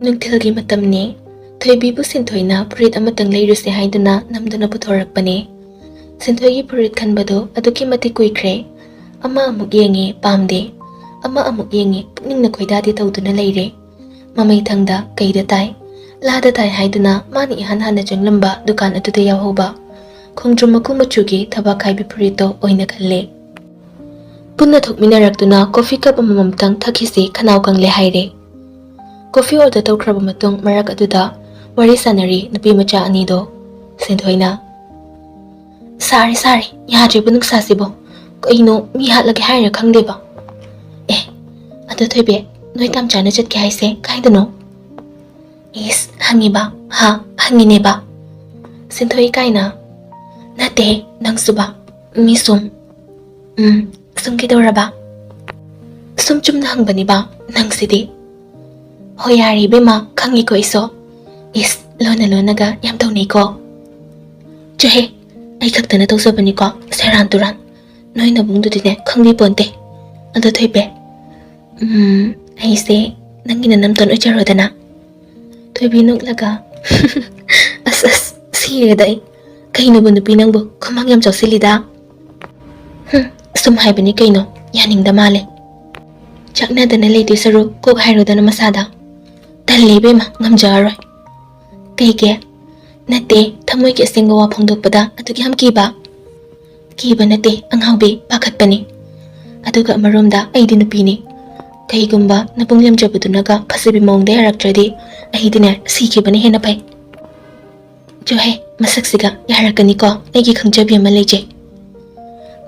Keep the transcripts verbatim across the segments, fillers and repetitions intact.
ꯅꯨꯡꯊꯤꯜꯒꯤ ꯃꯇꯝꯅꯤ꯫ ꯊꯣꯏꯕꯤꯕꯨ ꯁꯤꯟꯊꯣꯏꯅ ꯐꯨꯔꯤꯠ ꯑꯃꯇꯪ ꯂꯩꯔꯨꯁꯦ ꯍꯥꯏꯗꯨꯅ ꯅꯝꯗꯨꯅ ꯄꯨꯊꯣꯔꯛꯄꯅꯦ꯫ ꯁꯤꯟꯊꯣꯏꯒꯤ ꯐꯨꯔꯤꯠ ꯈꯟꯕꯗꯣ ꯑꯗꯨꯛꯀꯤ ꯃꯇꯤꯛ ꯀꯨꯏꯈ꯭ꯔꯦ꯫ ꯑꯃ ꯑꯃꯨꯛ ꯌꯦꯡꯉꯤ, ꯄꯥꯝꯗꯦ꯫ ꯑꯃ ꯑꯃꯨꯛ ꯌꯦꯡꯉꯤ, ꯄꯨꯛꯅꯤꯡꯅ ꯈꯣꯏꯗꯥꯗꯦ ꯇꯧꯗꯨꯅ ꯂꯩꯔꯦ꯫ ꯃꯃꯩꯊꯪꯗ ꯀꯩꯗ ꯇꯥꯏ, ꯂꯥꯗ ꯇꯥꯏ ꯍꯥꯏꯗꯨꯅ ꯃꯥꯅ ꯏꯍꯥꯟ ꯍꯥꯟꯅ ꯆꯪꯂꯝꯕ ꯗꯨꯀꯥꯟ ꯑꯗꯨꯗ ꯌꯥꯎꯍꯧꯕ ꯈꯣꯡꯗ꯭ꯔꯨꯝ ꯃꯀꯨ ꯃꯆꯨꯒꯤ ꯊꯕꯥꯛ ꯈꯥꯏꯕꯤ ꯐꯨꯔꯤꯠꯇꯣ ꯑꯣꯏꯅ ꯈꯜꯂꯦ꯫ ꯄꯨꯟꯅ ꯊꯣꯛꯃꯤꯟꯅꯔꯛꯇꯨꯅ ꯀꯣꯐꯤ ꯀꯞ ꯑꯃꯃꯝꯇꯪ ꯊꯛꯈꯤꯁꯤ, ꯈꯅꯥꯎ ꯀꯪꯂꯦ ꯍꯥꯏꯔꯦ꯫ ꯀꯣꯐꯤ ꯑꯣꯔꯗꯔ ꯇꯧꯈ꯭ꯔꯕ ꯃꯇꯨꯡ ꯃꯔꯛ ꯑꯗꯨꯗ ꯋꯥꯔꯤ ꯁꯥꯟꯅꯔꯤ ꯅꯨꯄꯤ ꯃꯆꯥ ꯑꯅꯤꯗꯣ꯫ ꯁꯤꯟꯊꯣꯏꯅ, "ꯁꯥꯔꯦ, ꯁꯥꯔꯦ, ꯌꯥꯗ꯭ꯔꯤꯕ ꯅꯨꯡꯁꯥꯁꯤꯕꯣ꯫ ꯀꯩꯅꯣ, ꯃꯤ ꯍꯥꯠꯂꯒꯦ ꯍꯥꯏꯔ ꯈꯪꯗꯦꯕ꯫ ꯑꯦ, ꯑꯗꯣ ꯊꯣꯏꯕꯤ, ꯅꯣꯏ ꯇꯥꯝꯆꯥꯅ ꯆꯠꯀꯦ ꯍꯥꯏꯁꯦ ꯀꯥꯏꯗꯅꯣ?" "ꯏꯁ, ꯍꯪꯉꯤꯕ? ꯍꯥ? ꯍꯪꯉꯤꯅꯦꯕ?" ꯁꯤꯟꯊꯣꯏ ꯀꯥꯏꯅ, "ꯅꯠꯇꯦ, ꯅꯪꯁꯨꯕ꯫ ꯃꯤ ꯁꯨꯝ꯫" "ꯎꯝ, ꯁꯨꯝ ꯀꯩꯗꯧꯔꯕ?" "ꯁꯨꯝ ꯆꯨꯝꯅ ꯍꯪꯕꯅꯤꯕ, ꯅꯪꯁꯤꯗꯤ꯫" "ꯍꯣꯏ, ꯌꯥꯔꯦ ꯏꯕꯦꯝꯃ, ꯈꯪꯉꯤꯀꯣ ꯑꯩꯁꯨ꯫ ꯏꯁ, ꯂꯣꯟꯅ ꯂꯣꯟꯅꯒ ꯌꯥꯝ ꯇꯧꯅꯩꯀꯣ꯫" "ꯆꯣꯍꯦ, ꯑꯩ ꯈꯛꯇꯅ ꯇꯧꯖꯕꯅꯤꯀꯣ, ꯁꯦꯔꯥꯟ ꯇꯨꯔꯥꯟ꯫ ꯅꯣꯏ ꯅꯕꯨꯡꯗꯨꯗꯤꯅꯦ ꯈꯪꯕꯤ ꯄꯣꯟꯇꯦ꯫ ꯑꯗꯣ ꯊꯣꯏꯕꯤ, ꯎꯝ, ꯑꯩꯁꯦ ꯅꯪꯒꯤ ꯅꯅꯝꯇꯣꯟ ꯑꯣꯏꯖꯔꯣꯗꯅ?" ꯊꯣꯏꯕꯤ ꯅꯣꯛꯂꯒ, "ꯑꯁ, ꯑꯁ, ꯁꯤꯔꯦꯗ ꯑꯩ꯫ ꯀꯩꯅꯣꯕꯨ ꯅꯨꯄꯤ ꯅꯪꯕꯨ ꯈꯨꯃꯥꯡ ꯌꯥꯝ ꯆꯥꯎꯁꯤꯜꯂꯤꯗ?" "ꯍꯨꯝ, ꯁꯨꯝ ꯍꯥꯏꯕꯅꯤ ꯀꯩꯅꯣ, ꯌꯥꯅꯤꯡꯗ ꯃꯥꯜꯂꯦ꯫ ꯆꯥꯛꯅꯗꯅ ꯂꯩꯗꯣꯏ ꯁꯔꯨꯛ ꯀꯣꯛ ꯍꯥꯏꯔꯣꯗꯅ ꯃꯁꯥꯗ꯫" "ꯇꯜꯂꯦ ꯏꯕꯦꯝꯃ, ꯉꯝꯖꯔꯔꯣꯏ꯫" "ꯀꯩꯒꯤ?" "ꯅꯠꯇꯦ, ꯊꯃꯣꯏꯒꯤ ꯑꯁꯦꯡꯕ ꯋꯥ ꯐꯣꯡꯗꯣꯛꯄꯗ ꯑꯗꯨꯛ ꯌꯥꯝ ꯀꯤꯕ?" "ꯀꯤꯕ ꯅꯠꯇꯦ ꯑꯉꯥꯎꯕꯤ, ꯄꯥꯈꯠꯄꯅꯤ꯫ ꯑꯗꯨꯒ ꯑꯃꯔꯣꯝꯗ ꯑꯩꯗꯤ ꯅꯨꯄꯤꯅꯤ꯫ ꯀꯩꯒꯨꯝꯕ ꯅꯕꯨꯡ ꯂꯦꯝꯖꯕꯗꯨꯅꯒ ꯐꯖꯕꯤ ꯃꯑꯣꯡꯗ ꯌꯥꯔꯛꯇ꯭ꯔꯗꯤ ꯑꯩꯗꯤꯅꯦ ꯁꯤꯈꯤꯕꯅ ꯍꯦꯟꯅ ꯐꯩ꯫" "ꯆꯣꯍꯦ, ꯃꯁꯛꯁꯤꯒ ꯌꯥꯔꯛꯀꯅꯤꯀꯣ, ꯑꯩꯒꯤ ꯈꯪꯖꯕꯤ ꯑꯃ ꯂꯩꯖꯩ꯫"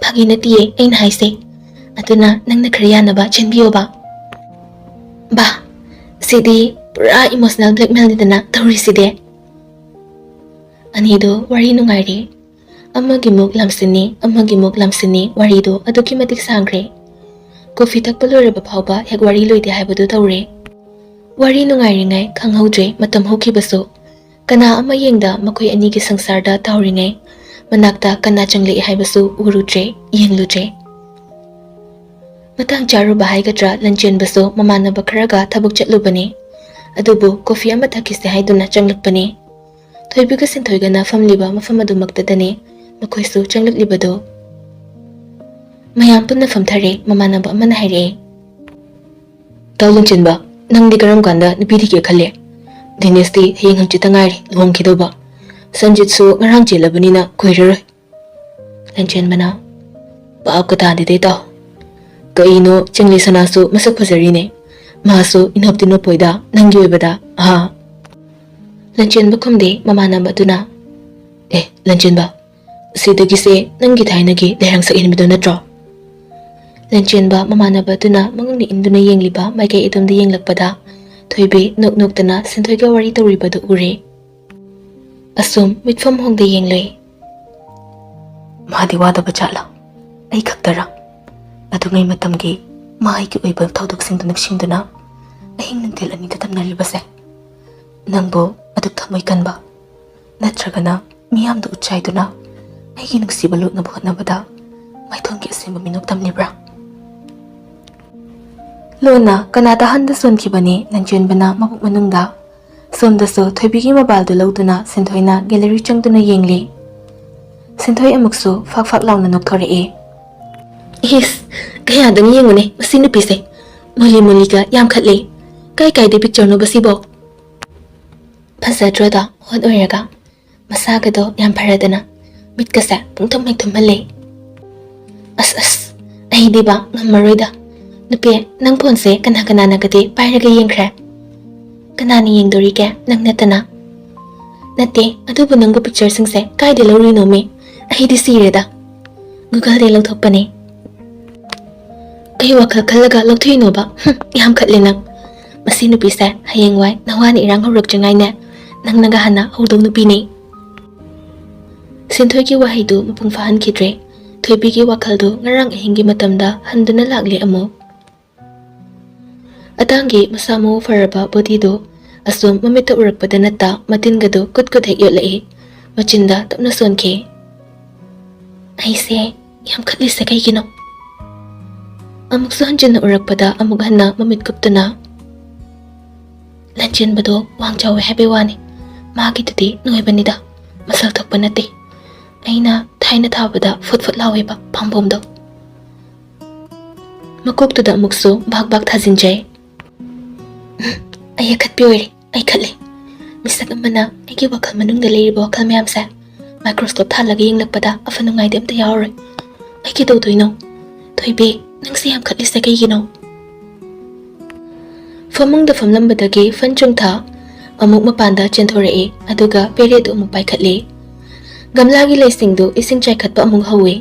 "ꯐꯥꯒꯤ ꯅꯠꯇꯤꯌꯦ ꯑꯩꯅ ꯍꯥꯏꯁꯦ꯫ ꯑꯗꯨꯅ ꯅꯪꯅ ꯈꯔ ꯌꯥꯅꯕ ꯆꯦꯟꯕꯤꯌꯣꯕ꯫" "ꯕꯥ, ꯁꯤꯗꯤ ꯄꯨꯔꯥ ꯏꯃꯣꯁꯅꯦꯜ ꯕ꯭ꯂꯦꯛꯃꯦꯜꯅꯤꯗꯅ ꯇꯧꯔꯤꯁꯤꯗꯤ꯫" ꯑꯅꯤꯗꯣ ꯋꯥꯔꯤ ꯅꯨꯡꯉꯥꯏꯔꯤ꯫ ꯑꯃꯒꯤ ꯃꯨꯛ ꯂꯝꯁꯤꯟꯅꯤ, ꯑꯃꯒꯤ ꯃꯨꯛ ꯂꯝꯁꯤꯟꯅꯤ, ꯋꯥꯔꯤꯗꯣ ꯑꯗꯨꯛꯀꯤ ꯃꯇꯤꯛ ꯁꯥꯡꯈ꯭ꯔꯦ꯫ ꯀꯣꯐꯤ ꯊꯛꯄ ꯂꯣꯏꯔꯕ ꯐꯥꯎꯕ ꯍꯦꯛ ꯋꯥꯔꯤ ꯂꯣꯏꯗꯦ ꯍꯥꯏꯕꯗꯨ ꯇꯧꯔꯦ꯫ ꯋꯥꯔꯤ ꯅꯨꯡꯉꯥꯏꯔꯤꯉꯩ ꯈꯪꯍꯧꯗ꯭ꯔꯦ ꯃꯇꯝ ꯍꯧꯈꯤꯕꯁꯨ꯫ ꯀꯅꯥ ꯑꯃ ꯌꯦꯡꯗ ꯃꯈꯣꯏ ꯑꯅꯤꯒꯤ ꯁꯪꯁꯥꯔꯗ ꯇꯥꯍꯧꯔꯤꯉꯩ ꯃꯅꯥꯛꯇ ꯀꯅꯥ ꯆꯪꯂꯛꯏ ꯍꯥꯏꯕꯁꯨ ꯎꯔꯨꯗ꯭ꯔꯦ, ꯌꯦꯡꯂꯨꯗ꯭ꯔꯦ꯫ ꯃꯇꯥꯡ ꯆꯥꯔꯨꯕ ꯍꯥꯏꯒꯗ꯭ꯔꯥ, ꯂꯟꯆꯦꯟꯕꯁꯨ ꯃꯃꯥꯟꯅꯕ ꯈꯔꯒ ꯊꯕꯛ ꯆꯠꯂꯨꯕꯅꯤ꯫ ꯑꯗꯨꯕꯨ ꯀꯣꯐꯤ ꯑꯃ ꯊꯛꯈꯤꯁꯦ ꯍꯥꯏꯗꯨꯅ ꯆꯪꯂꯛꯄꯅꯤ꯫ ꯊꯣꯏꯕꯤꯒ ꯁꯤꯟꯊꯣꯏꯒꯅ ꯐꯝꯂꯤꯕ ꯃꯐꯝ ꯑꯗꯨꯃꯛꯇꯗꯅꯤ ꯃꯈꯣꯏꯁꯨ ꯆꯪꯂꯛꯂꯤꯕꯗꯨ꯫ ꯃꯌꯥꯝ ꯄꯨꯟꯅ ꯐꯝꯊꯔꯦ꯫ ꯃꯃꯥꯟꯅꯕ ꯑꯃꯅ ꯍꯥꯏꯔꯛꯑꯦ, "ꯇꯥꯎ ꯂꯟꯆꯦꯟꯕ, ꯅꯪꯗꯤ ꯀꯔꯝ ꯀꯥꯟꯗ ꯅꯨꯄꯤ ꯊꯤꯒꯦ ꯈꯜꯂꯦ? ꯗꯤꯅꯦꯁꯇꯤ ꯍꯌꯦꯡ ꯍꯪꯆꯤꯠꯇ ꯉꯥꯏꯔꯦ ꯂꯨꯍꯣꯡꯈꯤꯗꯧꯕ꯫ ꯁꯟꯖꯤꯠꯁꯨ ꯉꯔꯥꯡ ꯆꯦꯜꯂꯕꯅꯤꯅ ꯀꯨꯏꯔꯔꯣꯏ꯫" ꯂꯟꯆꯦꯟꯕꯅ, "ꯄꯥꯞꯀ ꯇꯥꯗꯦꯗ ꯏꯇꯥꯎ꯫ ꯀꯩꯅꯣ, ꯆꯤꯡꯂꯤ ꯁꯅꯥꯁꯨ ꯃꯁꯛ ꯐꯖꯔꯤꯅꯦ꯫ ꯃꯥꯁꯨ ꯏꯅꯣꯞꯇꯤ ꯅꯣꯞꯄꯣꯏꯗ ꯅꯪꯒꯤ ꯑꯣꯏꯕꯗ, ꯍꯥ?" ꯂꯟꯆꯦꯟꯕ ꯈꯨꯝꯗꯦ꯫ ꯃꯃꯥꯟꯅꯕꯗꯨꯅ, "ꯑꯦ ꯂꯟꯆꯦꯟꯕ, ꯁꯤꯗꯒꯤꯁꯦ ꯅꯪꯒꯤ ꯊꯥꯏꯅꯒꯤ ꯂꯩꯔꯥꯡ ꯁꯛ ꯏꯟꯕꯤꯗꯣ ꯅꯠꯇ꯭ꯔꯣ?" ꯂꯟꯆꯦꯟꯕ ꯃꯃꯥꯟꯅꯕꯗꯨꯅ ꯃꯉꯛꯅ ꯏꯟꯗꯨꯅ ꯌꯦꯡꯂꯤꯕ ꯃꯥꯏꯀꯩ ꯑꯗꯣꯝꯗ ꯌꯦꯡꯂꯛꯄꯗ ꯊꯣꯏꯕꯤ ꯅꯣꯛ ꯅꯣꯛꯇꯅ ꯁꯤꯟꯊꯣꯏꯒ ꯋꯥꯔꯤ ꯇꯧꯔꯤꯕꯗꯨ ꯎꯔꯦ꯫ ꯑꯁꯨꯝ ꯃꯤꯠꯐꯝ ꯍꯣꯡꯗ ꯌꯦꯡꯂꯨꯏ꯫ "ꯃꯥꯗꯤ ꯋꯥꯗꯕ ꯖꯥꯠꯂꯥ? ꯑꯩ ꯈꯛꯇꯔꯥ? ꯑꯗꯨꯉꯩ ꯃꯇꯝꯒꯤ ꯃꯥ ꯑꯩꯒꯤ ꯑꯣꯏꯕ ꯊꯧꯗꯣꯛꯁꯤꯡꯗꯨ ꯅꯤꯡꯁꯤꯡꯗꯨꯅ ꯑꯍꯤꯡ ꯅꯨꯡꯊꯤꯜ ꯑꯅꯤꯗ ꯇꯝꯅꯔꯤꯕꯁꯦ꯫ ꯅꯪꯕꯨ ꯑꯗꯨꯛ ꯊꯃꯣꯏ ꯀꯟꯕ, ꯅꯠꯇ꯭ꯔꯒꯅ ꯃꯤꯌꯥꯝꯗ ꯎꯠꯆꯥꯏꯗꯨꯅ ꯑꯩꯒꯤ ꯅꯨꯡꯁꯤꯕ ꯂꯣꯠꯅꯕ ꯍꯣꯠꯅꯕꯗ ꯃꯥꯏꯊꯣꯡꯒꯤ ꯑꯁꯦꯡꯕ ꯃꯤꯅꯣꯛ ꯇꯝꯂꯤꯕ꯭ꯔꯥ?" ꯂꯣꯟꯅ ꯀꯅꯥ ꯇꯥꯍꯟꯗ ꯁꯣꯟꯈꯤꯕꯅꯤ ꯂꯟꯆꯦꯟꯕꯅ ꯃꯕꯨꯛ ꯃꯅꯨꯡꯗ꯫ ꯁꯣꯝꯗꯁꯨ ꯊꯣꯏꯕꯤꯒꯤ ꯃꯣꯕꯥꯏꯜꯗꯨ ꯂꯧꯗꯨꯅ ꯁꯤꯟꯊꯣꯏꯅ ꯒꯦꯂꯔꯤ ꯆꯪꯗꯨꯅ ꯌꯦꯡꯂꯤ꯫ ꯁꯤꯟꯊꯣꯏ ꯑꯃꯨꯛꯁꯨ ꯐꯥꯛ ꯐꯥꯛ ꯂꯥꯎꯅ ꯅꯣꯛꯊꯣꯔꯛꯏ꯫ "ꯏꯁ, ꯀꯌꯥꯗꯪ ꯌꯦꯡꯉꯨꯅꯦ ꯃꯁꯤ ꯅꯨꯄꯤꯁꯦ꯫ ꯃꯣꯂꯤ ꯃꯣꯂꯤꯒ ꯌꯥꯝꯈꯠꯂꯦ꯫ ꯀꯥꯏ ꯀꯥꯏꯗꯩ ꯄꯤꯛꯆꯔꯅꯣꯕ ꯁꯤꯕꯣ? ꯐꯖꯗ꯭ꯔꯣꯗꯣ ꯍꯣꯠ ꯑꯣꯏꯔꯒ? ꯃꯁꯥꯒꯗꯣ ꯌꯥꯝ ꯐꯔꯗꯅ꯫ ꯃꯤꯠꯀꯁꯦ ꯄꯨꯡꯊꯨꯝ ꯍꯦꯛ ꯊꯨꯝꯍꯜꯂꯦ꯫ ꯑꯁ, ꯑꯁ, ꯑꯩꯗꯤꯕ ꯉꯝꯃꯔꯣꯏꯗ꯫ ꯅꯨꯄꯤ, ꯅꯪ ꯐꯣꯟꯁꯦ ꯀꯅꯥ ꯀꯅꯥꯅꯒꯗꯤ ꯄꯥꯏꯔꯒ ꯌꯦꯡꯈ꯭ꯔꯦ? ꯀꯅꯥꯅ ꯌꯦꯡꯗꯣꯔꯤꯒꯦ, ꯅꯪ ꯅꯠꯇꯅ?" "ꯅꯠꯇꯦ, ꯑꯗꯨꯕꯨ ꯅꯪꯕꯨ ꯄꯤꯛꯆꯔꯁꯤꯡꯁꯦ ꯀꯥꯏꯗ ꯂꯧꯔꯨꯏꯅꯣꯃꯤ? ꯑꯩꯗꯤ ꯁꯤꯔꯦꯗ꯫ ꯒꯨꯒꯜꯗꯩ ꯂꯧꯊꯣꯛꯄꯅꯦ꯫" "ꯀꯩ ꯋꯥꯈꯜ ꯈꯜꯂꯒ ꯂꯧꯊꯣꯛꯏꯅꯣꯕ? ꯍꯨꯝ, ꯌꯥꯝ ꯈꯠꯂꯦ ꯅꯪ꯫ ꯃꯁꯤ ꯅꯨꯄꯤꯁꯦ ꯍꯌꯦꯡꯋꯥꯏ ꯅꯋꯥꯅ ꯏꯔꯥꯡ ꯍꯧꯔꯛꯇ꯭ꯔꯤꯉꯥꯏꯅꯦ, ꯅꯪꯅꯒ ꯍꯥꯟꯅ ꯍꯧꯗꯧ ꯅꯨꯄꯤꯅꯦ꯫" ꯁꯤꯟꯊꯣꯏꯒꯤ ꯋꯥꯍꯩꯗꯨ ꯃꯄꯨꯡ ꯐꯥꯍꯟꯈꯤꯗ꯭ꯔꯦ꯫ ꯊꯣꯏꯕꯤꯒꯤ ꯋꯥꯈꯜꯗꯨ ꯉꯔꯥꯡ ꯑꯍꯤꯡꯒꯤ ꯃꯇꯝꯗ ꯍꯟꯗꯨꯅ ꯂꯥꯛꯂꯦ ꯑꯃꯨꯛ꯫ ꯑꯇꯥꯡꯒꯤ ꯃꯁꯥ ꯃꯎ ꯐꯔꯕ ꯕꯣꯗꯤꯗꯨ ꯑꯁꯨꯝ ꯃꯃꯤꯠꯇ ꯎꯔꯛꯄꯗ ꯅꯠꯇ ꯃꯇꯤꯟꯒꯗꯨ ꯀꯨꯠ ꯀꯨꯠ ꯍꯦꯛ ꯌꯣꯠꯂꯛꯏ꯫ ꯃꯆꯤꯟꯗ ꯇꯞꯅ ꯁꯣꯟꯈꯤ꯫ "ꯑꯩꯁꯦ ꯌꯥꯝꯈꯠꯂꯤꯁꯦ ꯀꯩꯒꯤꯅꯣ?" ꯑꯃꯨꯛꯁꯨ ꯍꯟꯖꯤꯟꯅ ꯎꯔꯛꯄꯗ ꯑꯃꯨꯛ ꯍꯟꯅ ꯃꯃꯤꯠ ꯀꯨꯞꯇꯨꯅ, ꯂꯟꯆꯦꯟꯕꯗꯣ ꯋꯥꯡ ꯆꯥꯎꯋꯦ ꯍꯥꯏꯕꯩ ꯋꯥꯅꯤ, ꯃꯥꯒꯤꯗꯨꯗꯤ ꯅꯣꯏꯕꯅꯤꯗ, ꯃꯁꯜ ꯊꯣꯛꯄ ꯅꯠꯇꯦ꯫ ꯑꯩꯅ ꯊꯥꯏꯅ ꯊꯥꯕꯗ ꯐꯨꯠ ꯐꯨꯠ ꯂꯥꯎꯋꯦꯕ ꯄꯥꯝꯕꯣꯝꯗꯣ꯫ ꯃꯀꯣꯛꯇꯨꯗ ꯑꯃꯨꯛꯁꯨ ꯚꯥꯛ ꯚꯥꯛ ꯊꯥꯖꯤꯟꯖꯩ꯫ "ꯑꯩ ꯑꯈꯠꯄꯤ ꯑꯣꯏꯔꯦ, ꯑꯩ ꯈꯠꯂꯦ꯫ ꯃꯤꯁꯛ ꯑꯃꯅ ꯑꯩꯒꯤ ꯋꯥꯈꯜ ꯃꯅꯨꯡꯗ ꯂꯩꯔꯤꯕ ꯋꯥꯈꯜ ꯃꯌꯥꯝꯁꯦ ꯃꯥꯏꯀ꯭ꯔꯣꯁꯀꯣꯞ ꯊꯥꯜꯂꯒ ꯌꯦꯡꯂꯛꯄꯗ ꯑꯐ ꯅꯨꯡꯉꯥꯏꯗꯤ ꯑꯝꯇ ꯌꯥꯎꯔꯔꯣꯏ꯫ ꯑꯩ ꯀꯩꯗꯧꯗꯣꯏꯅꯣ? ꯊꯣꯏꯕꯤ, ꯅꯪꯁꯦ ꯌꯥꯝ ꯈꯠꯂꯤꯁꯦ ꯀꯩꯒꯤꯅꯣ?" ꯐꯃꯨꯡꯗ ꯐꯝꯂꯝꯕꯗꯒꯤ ꯐꯟ ꯆꯨꯡꯊ ꯑꯃꯨꯛ ꯃꯄꯥꯟꯗ ꯆꯦꯟꯊꯣꯔꯛꯏ, ꯑꯗꯨꯒ ꯄꯦꯔꯦꯗꯨ ꯑꯃꯨꯛ ꯄꯥꯏꯈꯠꯂꯤ꯫ ꯒꯝꯂꯥꯒꯤ ꯂꯩꯁꯤꯡꯗꯨ ꯏꯁꯤꯡ ꯆꯥꯏꯈꯠꯄ ꯑꯃꯨꯛ ꯍꯧꯏ꯫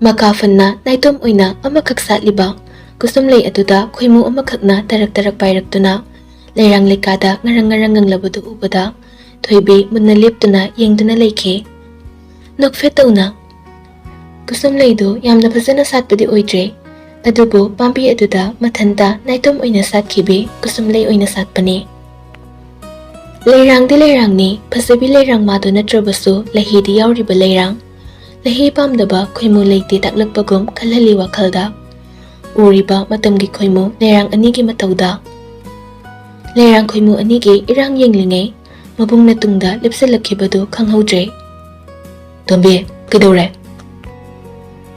ꯃꯀꯥ ꯐꯟꯅ ꯅꯥꯏꯇꯣꯝ ꯑꯣꯏꯅ ꯑꯃꯈꯛ ꯁꯥꯠꯂꯤꯕ ꯀꯨꯁꯨꯝꯂꯩ ꯑꯗꯨꯗ ꯈꯣꯏꯃꯨ ꯑꯃꯈꯛꯅ ꯇꯔꯛ ꯇꯔꯛ ꯄꯥꯏꯔꯛꯇꯨꯅ ꯂꯩꯔꯥꯡ ꯂꯩꯀꯥꯗ ꯉꯔꯪ ꯉꯔꯪ ꯉꯪꯂꯕꯗꯨ ꯎꯕꯗ ꯊꯣꯏꯕꯤ ꯃꯨꯟꯅ ꯂꯦꯞꯇꯨꯅ ꯌꯦꯡꯗꯨꯅ ꯂꯩꯈꯤ꯫ ꯅꯣꯛꯐꯦꯠ ꯇꯧꯅ꯫ ꯀꯨꯁꯨꯝꯂꯩꯗꯨ ꯌꯥꯝꯅ ꯐꯖꯅ ꯁꯥꯠꯄꯗꯤ ꯑꯣꯏꯗ꯭ꯔꯦ, ꯑꯗꯨꯕꯨ ꯄꯥꯝꯕꯤ ꯑꯗꯨꯗ ꯃꯊꯟꯇ ꯅꯥꯏꯇꯣꯝ ꯑꯣꯏꯅ ꯁꯥꯠꯈꯤꯕꯤ ꯀꯨꯁꯨꯝꯂꯩ ꯑꯣꯏꯅ ꯁꯥꯠꯄꯅꯤ꯫ ꯂꯩꯔꯥꯡꯗꯤ ꯂꯩꯔꯥꯡꯅꯤ, ꯐꯖꯕꯤ ꯂꯩꯔꯥꯡ ꯃꯥꯗꯨ ꯅꯠꯇ꯭ꯔꯕꯁꯨ ꯂꯩꯍꯤꯗꯤ ꯌꯥꯎꯔꯤꯕ ꯂꯩꯔꯥꯡ꯫ ꯂꯩꯍꯤ ꯄꯥꯝꯗꯕ ꯈꯣꯏꯃꯨ ꯂꯩꯇꯦ ꯇꯥꯛꯂꯛꯄꯒꯨꯝ ꯈꯜꯍꯜꯂꯤ ꯋꯥꯈꯜꯗ꯫ ꯎꯔꯤꯕ ꯃꯇꯝꯒꯤ ꯈꯣꯏꯃꯨ ꯂꯩꯔꯥꯡ ꯑꯅꯤꯒꯤ ꯃꯇꯧꯗ꯫ ꯂꯩꯔꯥꯡ ꯈꯣꯏꯃꯨ ꯑꯅꯤꯒꯤ ꯏꯔꯥꯡ ꯌꯦꯡꯂꯤꯉꯩ ꯃꯕꯨꯡꯅ ꯇꯨꯡꯗ ꯂꯦꯞꯁꯤꯜꯂꯛꯈꯤꯕꯗꯨ ꯈꯪꯍꯧꯗ꯭ꯔꯦ꯫ "ꯇꯣꯝꯕꯤ, ꯀꯩꯗꯧꯔꯦ?"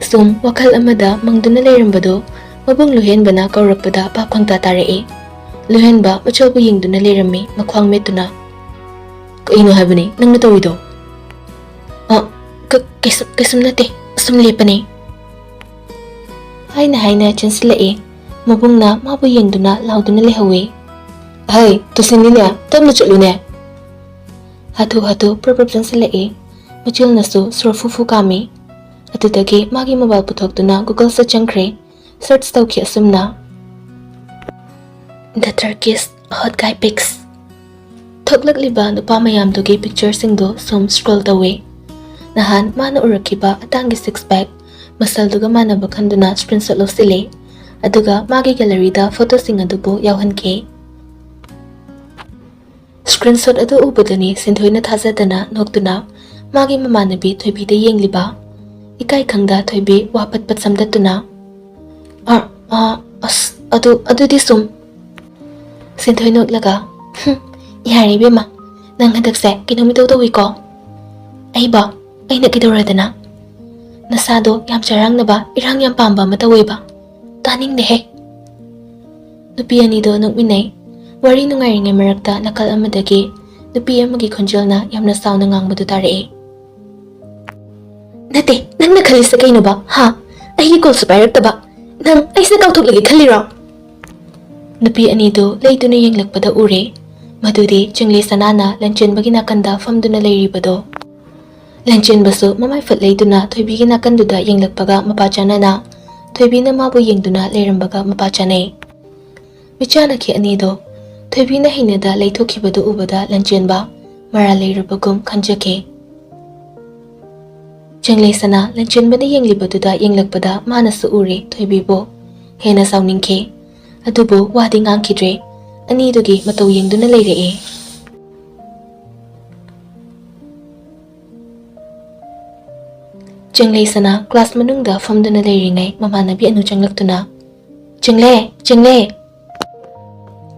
ꯁꯨꯝ ꯋꯥꯈꯜ ꯑꯃꯗ ꯃꯪꯗꯨꯅ ꯂꯩꯔꯝꯕꯗꯨ ꯃꯕꯨꯡ ꯂꯨꯍꯦꯟꯕꯅ ꯀꯧꯔꯛꯄꯗ ꯚꯥꯞ ꯈꯪꯇꯥ ꯇꯥꯔꯛꯏ꯫ ꯂꯨꯍꯦꯟꯕ ꯃꯆꯧꯕꯨ ꯌꯦꯡꯗꯨꯅ ꯂꯩꯔꯝꯃꯤ, ꯃꯈ꯭ꯋꯥꯡ ꯃꯦꯠꯇꯨꯅ꯫ "ꯀꯩꯅꯣ ꯍꯥꯏꯕꯅꯤ ꯅꯪꯅ ꯇꯧꯔꯤꯗꯣ?" "ꯑ, ꯀ-, ꯀꯩꯁꯨ-, ꯀꯩꯁꯨꯝ ꯅꯠꯇꯦ, ꯁꯨꯝ ꯂꯦꯞꯄꯅꯦ," ꯍꯥꯏꯅ ꯍꯥꯏꯅ ꯆꯦꯟꯁꯤꯜꯂꯛꯏ꯫ ꯃꯕꯨꯡꯅ ꯃꯥꯕꯨ ꯌꯦꯡꯗꯨꯅ ꯂꯥꯎꯗꯨꯅ ꯂꯩꯍꯧꯏ꯫ "ꯍꯩ, ꯇꯨꯁꯤꯟꯅꯤꯅꯦ, ꯇꯞꯅ ꯆꯠꯂꯨꯅꯦ!" ꯍꯥꯊꯨ ꯍꯥꯊꯨ ꯄ꯭ꯔꯞ ꯄ꯭ꯔꯞ ꯆꯪꯁꯤꯜꯂꯛꯏ꯫ ꯃꯆꯤꯜꯅꯁꯨ ꯁꯣꯔ ꯐꯨ ꯐꯨ ꯀꯥꯝꯃꯤ꯫ ꯑꯗꯨꯗꯒꯤ ꯃꯥꯒꯤ ꯃꯣꯕꯥꯏꯜ ꯄꯨꯊꯣꯛꯇꯨꯅ Google-ꯗ ꯆꯪꯈ꯭ꯔꯦ꯫ ꯁꯔꯆ ꯇꯧꯈꯤ ꯑꯁꯨꯝꯅ, "The Turkish Hot Guy Pics"꯫ ꯊꯣꯛꯂꯛꯂꯤꯕ ꯅꯨꯄꯥ ꯃꯌꯥꯝꯗꯨꯒꯤ ꯄꯤꯛꯆꯔꯁꯤꯡꯗꯨ ꯁꯨꯝ ꯁ꯭ꯀ꯭ꯔꯣꯜ ꯇꯧꯏ꯫ ꯅꯍꯥꯟ ꯃꯥꯅ ꯎꯔꯛꯈꯤꯕ ꯑꯇꯥꯡꯒꯤ ꯁꯤꯛꯁ ꯄꯦꯛ ꯃꯁꯜꯗꯨꯒ ꯃꯥꯟꯅꯕ ꯈꯟꯗꯨꯅ ꯁ꯭ꯀ꯭ꯔꯤꯟꯁꯣꯠ ꯂꯧꯁꯤꯜꯂꯤ꯫ ꯑꯗꯨꯒ ꯃꯥꯒꯤ ꯒꯦꯂꯔꯤꯗ ꯐꯣꯇꯣꯁꯤꯡ ꯑꯗꯨꯕꯨ ꯌꯥꯎꯍꯟꯈꯤ꯫ ꯁ꯭ꯀ꯭ꯔꯤꯟꯁꯣꯠ ꯑꯗꯨ ꯎꯕꯗꯅꯤ ꯁꯤꯟꯊꯣꯏꯅ ꯊꯥꯖꯗꯅ ꯅꯣꯛꯇꯨꯅ ꯃꯥꯒꯤ ꯃꯃꯥꯟꯅꯕꯤ ꯊꯣꯏꯕꯤꯗ ꯌꯦꯡꯂꯤꯕ꯫ ꯏꯀꯥꯏ ꯈꯪꯗ ꯊꯣꯏꯕꯤ ꯋꯥ ꯄꯠ ꯄꯠ ꯁꯝꯗꯠꯇꯨꯅ, "ꯑ, ꯑ, ꯑꯁ, ꯑꯗꯨ, ꯑꯗꯨꯗꯤ ꯁꯨꯝ꯫" ꯁꯤꯟꯊꯣꯏ ꯅꯣꯛꯂꯒ, ꯌꯥꯔꯦ ꯏꯕꯦꯝꯃ, ꯅꯪ ꯍꯟꯗꯛꯁꯦ ꯀꯩꯅꯣꯝ ꯏꯇꯧ ꯇꯧꯏꯀꯣ꯫ ꯑꯩꯕꯣ? ꯑꯩꯅ ꯀꯩꯗꯧꯔꯗꯅ? ꯅꯁꯥꯗꯣ ꯌꯥꯝ ꯆꯔꯥꯡꯅꯕ, ꯏꯔꯥꯡ ꯌꯥꯝ ꯄꯥꯝꯕ ꯑꯃ ꯇꯧꯋꯦꯕ꯫ ꯇꯥꯅꯤꯡꯗꯦꯍꯦ꯫ ꯅꯨꯄꯤ ꯑꯅꯤꯗꯣ ꯅꯣꯛꯃꯤꯟꯅꯩ꯫ ꯋꯥꯔꯤ ꯅꯨꯡꯉꯥꯏꯔꯤꯉꯩ ꯃꯔꯛꯇ ꯅꯥꯀꯜ ꯑꯃꯗꯒꯤ ꯅꯨꯄꯤ ꯑꯃꯒꯤ ꯈꯣꯟꯖꯦꯜꯅ ꯌꯥꯝꯅ ꯆꯥꯎꯅ ꯉꯥꯡꯕꯗꯨ ꯇꯥꯔꯛꯑꯦ꯫ ꯅꯠꯇꯦ, ꯅꯪꯅ ꯈꯜꯂꯤꯁꯦ ꯀꯩꯅꯣꯕ? ꯍꯥ? ꯑꯩꯒꯤ ꯀꯣꯜꯁꯨ ꯄꯥꯏꯔꯛꯇꯕ ꯅꯪ ꯑꯩꯁꯤꯅ ꯀꯥꯎꯊꯣꯛꯂꯒꯦ ꯈꯜꯂꯤꯔꯣ? ꯅꯨꯄꯤ ꯑꯅꯤꯗꯨ ꯂꯩꯗꯨꯅ ꯌꯦꯡꯂꯛꯄꯗ ꯎꯔꯦ꯫ ꯃꯗꯨꯗꯤ ꯆꯤꯡꯂꯦ ꯁꯅꯥꯅ ꯂꯟꯆꯦꯟꯕꯒꯤ ꯅꯥꯀꯟꯗ ꯐꯝꯗꯨꯅ ꯂꯩꯔꯤꯕꯗꯣ꯫ ꯂꯟꯆꯦꯟꯕꯁꯨ ꯃꯃꯥꯏ ꯐꯠ ꯂꯩꯗꯨꯅ ꯊꯣꯏꯕꯤꯒꯤ ꯅꯥꯀꯟꯗꯨꯗ ꯌꯦꯡꯂꯛꯄꯒ ꯃꯄꯥ ꯆꯥꯅꯅ ꯊꯣꯏꯕꯤꯅ ꯃꯥꯕꯨ ꯌꯦꯡꯗꯨꯅ ꯂꯩꯔꯝꯕꯒ ꯃꯄꯥ ꯆꯥꯅꯩ꯫ ꯃꯤꯆꯥꯟꯅꯈꯤ ꯑꯅꯤꯗꯣ ꯊꯣꯏꯕꯤꯅ ꯍꯩꯅꯗ ꯂꯩꯊꯣꯛꯈꯤꯕꯗꯨ ꯎꯕꯗ ꯂꯟꯆꯦꯟꯕ ꯃꯔꯥꯜ ꯂꯩꯔꯕꯒꯨꯝ ꯈꯟꯖꯈꯤ꯫ ꯆꯤꯡꯂꯩ ꯁꯅꯥ ꯂꯟꯆꯦꯟꯕꯅ ꯌꯦꯡꯂꯤꯕꯗꯨꯗ ꯌꯦꯡꯂꯛꯄꯗ ꯃꯥꯅꯁꯨ ꯎꯔꯦ ꯊꯣꯏꯕꯤꯕꯨ꯫ ꯍꯦꯟꯅ ꯁꯥꯎꯅꯤꯡꯈꯤ꯫ ꯑꯗꯨꯕꯨ ꯋꯥꯗꯤ ꯉꯥꯡꯈꯤꯗ꯭ꯔꯦ꯫ ꯑꯅꯤꯗꯨꯒꯤ ꯃꯇꯧ ꯌꯦꯡꯗꯨꯅ ꯂꯩꯔꯛꯑꯦ꯫ ꯆꯤꯡꯂꯩ ꯁꯅꯥ ꯀ꯭ꯂꯥꯁ ꯃꯅꯨꯡꯗ ꯐꯝꯗꯨꯅ ꯂꯩꯔꯤꯉꯩ ꯃꯃꯥꯟꯅꯕꯤ ꯑꯅꯨ ꯆꯪꯂꯛꯇꯨꯅ, "ꯆꯤꯡꯂꯦ, ꯆꯤꯡꯂꯦ!"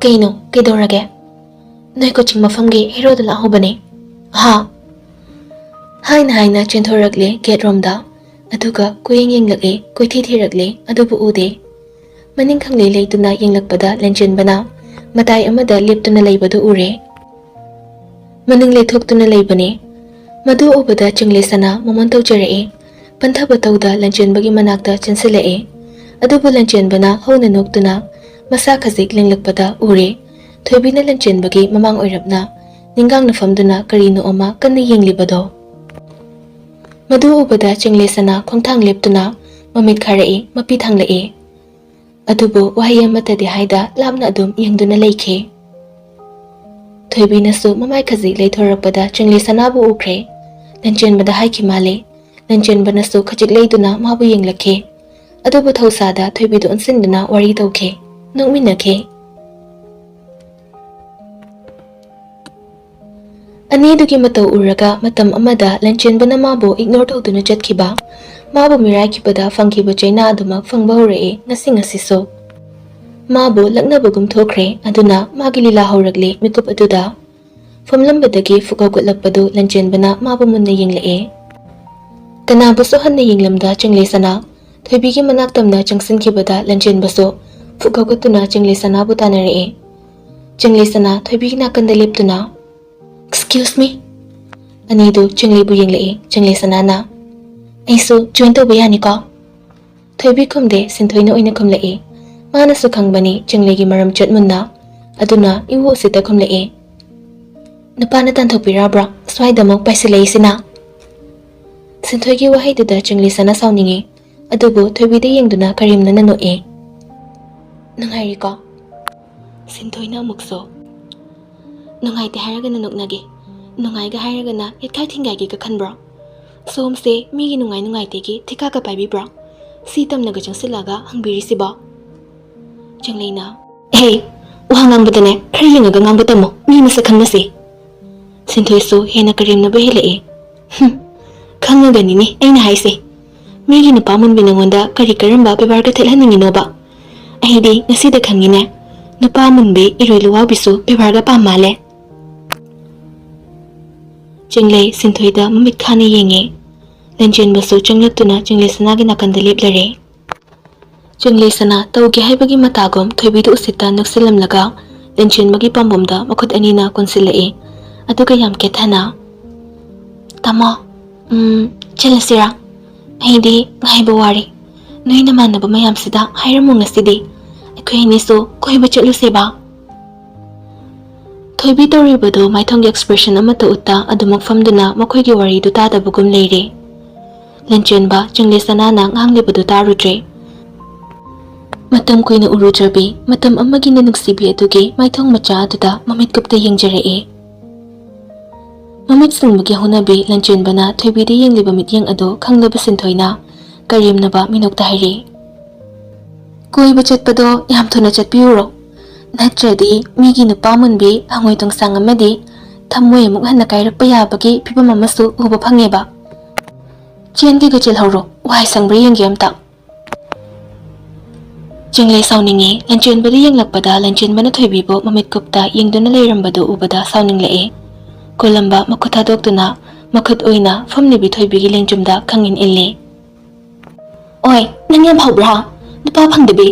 "ꯀꯩꯅꯣ? ꯀꯩꯗꯧꯔꯒꯦ?" "ꯅꯣꯏ ꯀꯣꯆꯤꯡ ꯃꯐꯝꯒꯤ ꯍꯦꯔꯣꯗꯨ ꯂꯥꯛꯍꯧꯕꯅꯦ꯫ ꯍꯥ?" ꯍꯥꯏꯅ ꯍꯥꯏꯅ ꯆꯦꯟꯊꯣꯔꯛꯂꯦ ꯒꯦꯠ ꯔꯣꯝꯗ꯫ ꯑꯗꯨꯒ ꯀꯣꯏꯌꯦꯡ ꯌꯦꯡꯂꯛꯂꯦ, ꯀꯣꯏꯊꯤ ꯊꯤꯔꯛꯂꯦ, ꯑꯗꯨꯕꯨ ꯎꯗꯦ꯫ ꯃꯅꯤꯡ ꯈꯪꯂꯩ ꯂꯩꯗꯨꯅ ꯌꯦꯡꯂꯛꯄꯗ ꯂꯟꯆꯦꯟꯕꯅ ꯃꯇꯥꯏ ꯑꯃꯗ ꯂꯦꯞꯇꯨꯅ ꯂꯩꯕꯗꯨ ꯎꯔꯦ꯫ ꯃꯅꯤꯡ ꯂꯩꯊꯣꯛꯇꯨꯅ ꯂꯩꯕꯅꯦ꯫ ꯃꯗꯨ ꯎꯕꯗ ꯆꯤꯡꯂꯩ ꯁꯅꯥ ꯃꯃꯣꯟ ꯇꯧꯖꯔꯛꯑꯦ꯫ ꯄꯟꯊꯕ ꯇꯧꯗ ꯂꯟꯆꯦꯟꯕꯒꯤ ꯃꯅꯥꯛꯇ ꯆꯦꯟꯁꯤꯜꯂꯛꯑꯦ꯫ ꯑꯗꯨꯕꯨ ꯂꯟꯆꯦꯟꯕꯅ ꯍꯧꯅ ꯅꯣꯛꯇꯨꯅ ꯃꯁꯥ ꯈꯖꯤꯛ ꯂꯦꯡꯂꯛꯄꯗ ꯎꯔꯦ꯫ ꯊꯣꯏꯕꯤꯅ ꯂꯟꯆꯦꯟꯕꯒꯤ ꯃꯃꯥꯡ ꯑꯣꯏꯔꯞꯅ ꯅꯤꯡꯒꯥꯡꯅ ꯐꯝꯗꯨꯅ ꯀꯔꯤꯅꯣ ꯑꯃ ꯀꯟꯅ ꯌꯦꯡꯂꯤꯕꯗꯣ꯫ ꯃꯗꯨ ꯎꯕꯗ ꯆꯤꯡꯂꯦ ꯁꯅꯥ ꯈꯣꯡꯊꯥꯡ ꯂꯦꯞꯇꯨꯅ ꯃꯃꯤꯠ ꯈꯥꯔꯛꯏ, ꯃꯄꯤ ꯊꯥꯡꯂꯛꯏ꯫ ꯑꯗꯨꯕꯨ ꯋꯥꯍꯩ ꯑꯃꯠꯇꯗꯤ ꯍꯥꯏꯗ ꯂꯥꯞꯅ ꯑꯗꯨꯝ ꯌꯦꯡꯗꯨꯅ ꯂꯩꯈꯤ꯫ ꯊꯣꯏꯕꯤꯅꯁꯨ ꯃꯃꯥꯏ ꯈꯖꯤꯛ ꯂꯩꯊꯣꯔꯛꯄꯗ ꯆꯤꯡꯂꯦ ꯁꯅꯥꯕꯨ ꯎꯈ꯭ꯔꯦ꯫ ꯂꯟꯆꯦꯟꯕꯗ ꯍꯥꯏꯈꯤ ꯃꯥꯜꯂꯦ꯫ ꯂꯟꯆꯦꯟꯕꯅꯁꯨ ꯈꯖꯤꯛ ꯂꯩꯗꯨꯅ ꯃꯥꯕꯨ ꯌꯦꯡꯂꯛꯈꯤ꯫ ꯑꯗꯨꯕꯨ ꯊꯧꯁꯥꯗ ꯊꯣꯏꯕꯤꯗꯨ ꯑꯣꯟꯁꯤꯟꯗꯨꯅ ꯋꯥꯔꯤ ꯇꯧꯈꯤ꯫ ꯅꯣꯛꯃꯤꯟꯅꯈꯤ꯫ ꯑꯅꯤꯗꯨꯒꯤ ꯃꯇꯧ ꯎꯔꯒ ꯃꯇꯝ ꯑꯃꯗ ꯂꯟꯆꯦꯟꯕꯅ ꯃꯥꯕꯨ ꯏꯒꯅꯣꯔ ꯇꯧꯗꯨꯅ ꯆꯠꯈꯤꯕ, ꯃꯥꯕꯨ ꯃꯤꯔꯥꯏꯈꯤꯕꯗ ꯐꯪꯈꯤꯕ ꯆꯩꯅꯥ ꯑꯗꯨꯃꯛ ꯐꯪꯕ ꯍꯧꯔꯛꯏ ꯉꯁꯤ ꯉꯁꯤꯁꯨ꯫ ꯃꯥꯕꯨ ꯂꯛꯅꯕꯒꯨꯝ ꯊꯣꯛꯈ꯭ꯔꯦ꯫ ꯑꯗꯨꯅ ꯃꯥꯒꯤ ꯂꯤꯂꯥ ꯍꯧꯔꯛꯂꯦ꯫ ꯃꯤꯀꯨꯞ ꯑꯗꯨꯗ ꯐꯝꯂꯝꯕꯗꯒꯤ ꯐꯨꯛ ꯍꯧꯒꯠꯂꯛꯄꯗꯨ ꯂꯟꯆꯦꯟꯕꯅ ꯃꯥꯕꯨ ꯃꯨꯟꯅ ꯌꯦꯡꯂꯛꯑꯦ꯫ ꯀꯅꯥꯕꯨꯁꯨ ꯍꯟꯅ ꯌꯦꯡꯂꯝꯗ ꯆꯤꯡꯂꯩꯁꯅꯥ ꯊꯣꯏꯕꯤꯒꯤ ꯃꯅꯥꯛ ꯇꯝꯅ ꯆꯪꯁꯤꯟꯈꯤꯕꯗ ꯂꯟꯆꯦꯟꯕꯁꯨ ꯐꯨꯛ ꯍꯧꯒꯠꯇꯨꯅ ꯆꯤꯡꯂꯩꯁꯅꯥꯕꯨ ꯇꯥꯟꯅꯔꯛꯑꯦ꯫ ꯆꯤꯡꯂꯩꯁꯅꯥ ꯊꯣꯏꯕꯤꯒꯤ ꯅꯥꯀꯟꯗ ꯂꯦꯞꯇꯨꯅ, "Excuse me?" ꯑꯅꯤꯗꯨ ꯆꯤꯡꯂꯩꯕꯨ ꯌꯦꯡꯂꯛꯏ꯫ ꯆꯤꯡꯂꯩꯁꯅꯥꯅ, "ꯑꯩꯁꯨ join ꯇꯧꯕ ꯌꯥꯅꯤꯀꯣ?" ꯊꯣꯏꯕꯤ ꯈꯨꯝꯗꯦ, ꯁꯤꯟꯊꯣꯏꯅ ꯑꯣꯏꯅ ꯈꯨꯝꯂꯛꯏ꯫ ꯃꯥꯅꯁꯨ ꯈꯪꯕꯅꯤ ꯆꯤꯡꯂꯩꯒꯤ ꯃꯔꯝ ꯆꯠ ꯃꯨꯟꯅ, ꯑꯗꯨꯅ ꯏꯎ ꯎꯁꯤꯠꯇ ꯈꯨꯝꯂꯛꯏ꯫ "ꯅꯨꯄꯥꯅ ꯇꯥꯟꯊꯣꯛꯄꯤꯔꯕ꯭ꯔꯣ ꯁ꯭ꯋꯥꯏꯗ ꯑꯃꯨꯛ ꯄꯥꯏꯁꯤꯜꯂꯛꯏꯁꯤꯅ?" ꯁꯤꯟꯊꯣꯏꯒꯤ ꯋꯥꯍꯩꯗꯨꯗ ꯆꯤꯡꯂꯩꯁꯅꯥ ꯁꯥꯎꯅꯤꯡꯉꯤ꯫ ꯑꯗꯨꯕꯨ ꯊꯣꯏꯕꯤꯗ ꯌꯦꯡꯗꯨꯅ ꯀꯔꯦꯝꯅꯅ ꯅꯣꯛꯑꯦ꯫ "ꯅꯨꯡꯉꯥꯏꯔꯤꯀꯣ?" ꯁꯤꯟꯊꯣꯏꯅ ꯑꯃꯨꯛꯁꯨ, "ꯅꯨꯡꯉꯥꯏꯇꯦ ꯍꯥꯏꯔꯒꯅ ꯅꯣꯛꯅꯒꯦ, ꯅꯨꯡꯉꯥꯏꯒ ꯍꯥꯏꯔꯒꯅ ꯌꯦꯠꯈꯥꯏ ꯊꯤꯡꯒꯥꯏꯒꯦꯒ ꯈꯟꯕ꯭ꯔꯣ? ꯁꯣꯝꯁꯦ ꯃꯤꯒꯤ ꯅꯨꯡꯉꯥꯏ ꯅꯨꯡꯉꯥꯏꯇꯦꯒꯤ ꯊꯤꯀꯥꯒ ꯄꯥꯏꯕꯤꯕ꯭ꯔꯣ? ꯁꯤ ꯇꯝꯅꯒ ꯆꯪꯁꯤꯜꯂꯒ ꯍꯪꯕꯤꯔꯤꯁꯤꯕꯣ?" ꯆꯤꯡꯂꯩꯅ, "ꯍꯦ, ꯋꯥ ꯉꯥꯡꯕꯗꯅꯦ ꯈꯔ ꯌꯦꯡꯉꯒ ꯉꯥꯡꯕ ꯇꯝꯃꯣ, ꯃꯤ ꯃꯁꯛ ꯈꯪꯅꯁꯤ꯫" ꯁꯤꯟꯊꯣꯏꯁꯨ ꯍꯦꯟꯅ ꯀꯔꯦꯝꯅꯕ ꯍꯦꯜꯂꯛꯑꯦ꯫ "ꯍꯨꯝ, ꯈꯪꯉꯒꯅꯤꯅꯦ ꯑꯩꯅ ꯍꯥꯏꯁꯦ꯫ ꯃꯤꯒꯤ ꯅꯨꯄꯥ ꯃꯨꯟꯕꯤ ꯅꯉꯣꯟꯗ ꯀꯔꯤ ꯀꯔꯝꯕ ꯕꯦꯕꯥꯔꯒ ꯊꯦꯠꯍꯟꯅꯤꯡꯉꯤꯅꯣꯕ? ꯑꯩꯗꯤ ꯉꯁꯤꯗ ꯈꯪꯉꯤꯅꯦ, ꯅꯨꯄꯥ ꯃꯨꯟꯕꯤ ꯏꯔꯣꯏ ꯂꯨꯋꯥꯎꯕꯤꯁꯨ ꯕꯦꯕꯥꯔꯒ ꯄꯥꯝ ꯃꯥꯜꯂꯦ꯫" ꯆꯤꯡꯂꯩ ꯁꯤꯟꯊꯣꯏꯗ ꯃꯃꯤꯠ ꯈꯥꯅ ꯌꯦꯡꯉꯦ꯫ ꯂꯟꯆꯦꯟꯕꯁꯨ ꯆꯪꯂꯛꯇꯨꯅ ꯆꯤꯡꯂꯩꯁꯅꯥꯒꯤ ꯅꯥꯀꯟꯗ ꯂꯦꯞꯂꯔꯦ꯫ ꯆꯤꯡꯂꯩꯁꯅꯥ ꯇꯧꯒꯦ ꯍꯥꯏꯕꯒꯤ ꯃꯇꯥꯒꯨꯝ ꯊꯣꯏꯕꯤꯗꯨ ꯎꯁꯤꯠꯇ ꯅꯛꯁꯤꯜꯂꯝꯂꯒ ꯂꯟꯆꯦꯟꯕꯒꯤ ꯄꯥꯝꯕꯣꯝꯗ ꯃꯈꯨꯠ ꯑꯅꯤꯅ ꯀꯣꯟꯁꯤꯜꯂꯛꯏ꯫ ꯑꯗꯨꯒ ꯌꯥꯝ ꯀꯦꯊꯅ, "ꯇꯥꯃꯣ, ꯎꯝ, ꯆꯦꯜꯂꯁꯤꯔꯥ? ꯑꯩꯗꯤ ꯉꯥꯏꯕ ꯋꯥꯔꯦ꯫ ꯅꯣꯏ ꯅꯃꯥꯟꯅꯕ ꯃꯌꯥꯝꯁꯤꯗ ꯍꯥꯏꯔꯝꯃꯨ ꯉꯁꯤꯗꯤ꯫ ꯑꯩꯈꯣꯏ ꯑꯅꯤꯁꯨ ꯀꯣꯏꯕ ꯆꯠꯂꯨꯁꯦꯕ꯫" ꯊꯣꯏꯕꯤ ꯇꯧꯔꯤꯕꯗꯨ ꯃꯥꯏꯊꯣꯡꯒꯤ expression ꯑꯃꯠꯇ ꯎꯠꯇ ꯑꯗꯨꯃꯛ ꯐꯝꯗꯨꯅ ꯃꯈꯣꯏꯒꯤ ꯋꯥꯔꯤꯗꯨ ꯇꯥꯗꯕꯒꯨꯝ ꯂꯩꯔꯦ꯫ ꯂꯟꯆꯦꯟꯕ ꯆꯤꯡꯂꯩꯁꯅꯥꯅ ꯉꯥꯡꯂꯤꯕꯗꯨ ꯇꯥꯔꯨꯗ꯭ꯔꯦ꯫ ꯃꯇꯝ ꯀꯨꯏꯅ ꯎꯔꯨꯗ꯭ꯔꯕꯤ, ꯃꯇꯝ ꯑꯃꯒꯤꯅ ꯅꯨꯡꯁꯤꯕꯤ ꯑꯗꯨꯒꯤ ꯃꯥꯏꯊꯣꯡ ꯃꯆꯥ ꯑꯗꯨꯗ ꯃꯃꯤꯠ ꯀꯨꯞꯇ ꯌꯦꯡꯖꯔꯛꯑꯦ꯫ ꯃꯃꯤꯠ ꯁꯤꯡꯕꯒꯤ ꯍꯧꯅꯕꯤ ꯂꯟꯆꯦꯟꯕꯅ ꯊꯣꯏꯕꯤꯗ ꯌꯦꯡꯂꯤꯕ ꯃꯤꯠꯌꯦꯡ ꯑꯗꯨ ꯈꯪꯂꯕ ꯁꯤꯟꯊꯣꯏꯅ ꯀꯔꯦꯝꯅꯕ ꯃꯤꯅꯣꯛꯇ ꯍꯥꯏꯔꯛꯏ, "ꯀꯣꯏꯕ ꯆꯠꯄꯗꯣ ꯌꯥꯝ ꯊꯨꯅ ꯆꯠꯄꯤꯌꯨꯔꯣ, ꯅꯠꯇ꯭ꯔꯗꯤ ꯃꯤꯒꯤ ꯅꯨꯄꯥ ꯃꯨꯟꯕꯤ ꯍꯪꯉꯣꯏ ꯇꯣꯡꯁꯥꯡ ꯑꯃꯗꯤ ꯊꯝꯃꯣꯏ ꯑꯃꯨꯛ ꯍꯟꯅ ꯀꯥꯏꯔꯛꯄ ꯌꯥꯕꯒꯤ ꯐꯤꯕꯝ ꯑꯃꯁꯨ ꯎꯕ ꯐꯪꯉꯦꯕ꯫ ꯆꯦꯟꯒꯦꯒ ꯆꯦꯜꯍꯧꯔꯣ, ꯋꯥꯏ ꯁꯪꯕ꯭ꯔꯥ ꯌꯦꯡꯒꯦ ꯑꯝꯇ꯫" ꯆꯤꯡꯂꯩ ꯁꯥꯎꯅꯤꯡꯉꯤ꯫ ꯂꯟꯆꯦꯟꯕꯗꯨ ꯌꯦꯡꯂꯛꯄꯗ ꯂꯟꯆꯦꯟꯕꯅ ꯊꯣꯏꯕꯤꯕꯨ ꯃꯃꯤꯠ ꯀꯨꯞꯇ ꯌꯦꯡꯗꯨꯅ ꯂꯩꯔꯝꯕꯗꯨ ꯎꯕꯗ ꯁꯥꯎꯅꯤꯡꯂꯛꯏ꯫ ꯀꯣꯂꯝꯕ ꯃꯈꯨꯠ ꯊꯥꯗꯣꯛꯇꯨꯅ ꯃꯈꯨꯠ ꯑꯣꯏꯅ ꯐꯝꯂꯤꯕꯤ ꯊꯣꯏꯕꯤꯒꯤ ꯂꯦꯡꯖꯨꯝꯗ ꯈꯪꯏꯟ ꯏꯜꯂꯤ꯫ ꯑꯣꯏ, ꯅꯪ ꯌꯥꯝ ꯐꯥꯎꯕ꯭ꯔꯥ? ꯅꯨꯄꯥ ꯐꯪꯗꯕꯤ꯫